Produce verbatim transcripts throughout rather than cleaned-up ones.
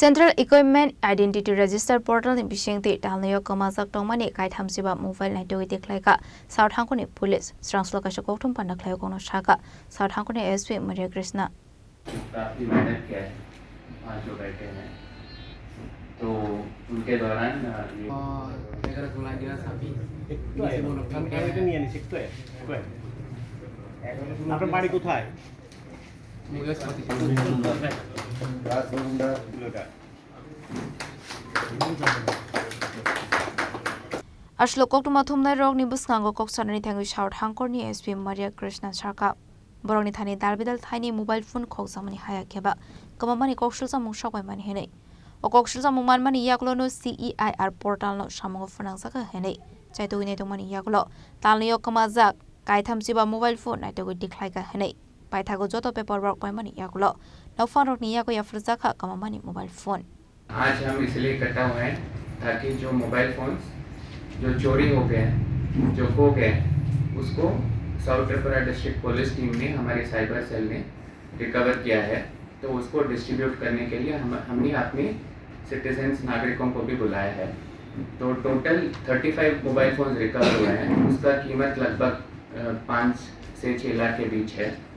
Central Equipment Identity Register Portal ni bisingtwi talnwio kwmajak tongmani kaitham chiba mobile naitugwi tikhlaikha South Hangkoni police. Srangsulo kaisa kokthum panda khlaio kokno sakha South Hangkoni S P Maria Krishna. काफी मेहनत किया है, पांचों बैठे हैं, तो उनके दौरान, अ, ये और अगर बुला दिया साहब, तो है, हम क्या है, नहीं है, नहीं सीखते हैं, कोई। আপনার বাড়ি কোথায়? Aswk koktwma thumnai rokni bwskango kok sanani thangwi South Hangkorni S P Maria Krishna sakha. Borokni thani dal bidal thaini mobile phone khokjakmani haya khe ba kwmamani kok silchamung sokbaimani hinwi. O kok silchamung manmani yagulono C E I R portal no samungo phnangjakha hinwi chaitugwi naitokmani yagulo talnwio kwmajak kaitham chiba mobile phone naitugwi tikhlaikha hinwi. Paithago joto paperwork paimani yagulo nokphangrokni yago yapharjakha kwmamani mobile phone. आज हम इसलिए इकट्ठा हुए हैं ताकि जो mobile phones जो चोरी हो गए, जो खो गए, उसको साउथ त्रिपुरा डिस्ट्रिक्ट पुलिस टीम ने, हमारे साइबर सेल ने रिकवर किया है, तो उसको डिस्ट्रीब्यूट करने के लिए हम, हमने अपने सिटीजन्स, नागरिकों को भी बुलाया है। तो total thirty five mobile phones recover हुए हैं, उसका कीमत लगभग, अ, पाँच से छः लाख के बीच है।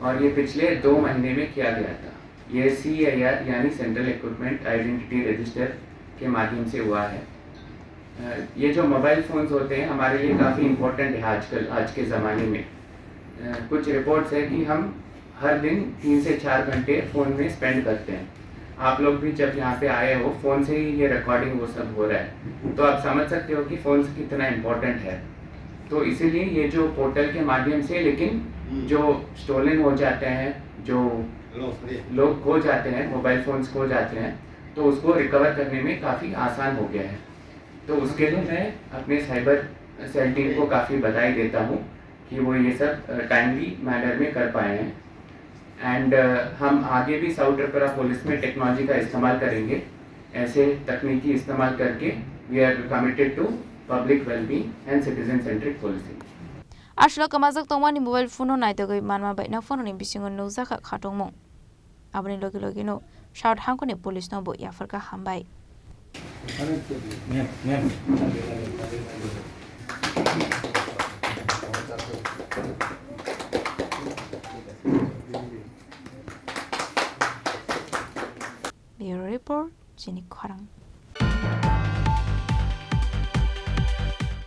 और ये पिछले दो महीने में किया गया था। ये C E I R यानी सेंट्रल इक्विपमेंट आइडेंटिटी रजिस्टर के माध्यम से हुआ है। अ, ये जो मोबाइल फोन्स होते हैं, हमारे लिए काफ़ी इम्पोर्टेंट है आजकल, आज के ज़माने में। अ, कुछ रिपोर्ट्स है कि हम हर दिन तीन से चार घंटे फ़ोन में स्पेंड करते हैं। आप लोग भी जब यहाँ पे आए हो, फ़ोन से ही ये रिकॉर्डिंग वो सब हो रहा है, तो आप समझ सकते हो कि फ़ोन्स कितना इम्पोर्टेंट है। तो इसीलिए ये जो पोर्टल के माध्यम से, लेकिन हम्म। जो स्टोलन हो जाते हैं, जो लोग खो जाते हैं, मोबाइल फोन्स खो जाते हैं, तो उसको रिकवर करने में काफ़ी आसान हो गया है। तो उसके लिए मैं अपने साइबर सेल टीम को काफ़ी बधाई देता हूँ कि वो ये सब, अ, टाइमली मैनर में कर पाए हैं। एंड, अ, हम आगे भी साउथ त्रिपुरा पुलिस में टेक्नोलॉजी का इस्तेमाल करेंगे। ऐसे तकनीकी इस्तेमाल करके we are committed to public well-being and citizen-centric policing. Aswk kwmajak tongmani mobile phone no naitugwi manma bai nokphangrokni bisingo nukjakha khatungmung. Aboni logi logi no South Hangkoni police no bo yapharkha hambai. Bureau report, chini khorang.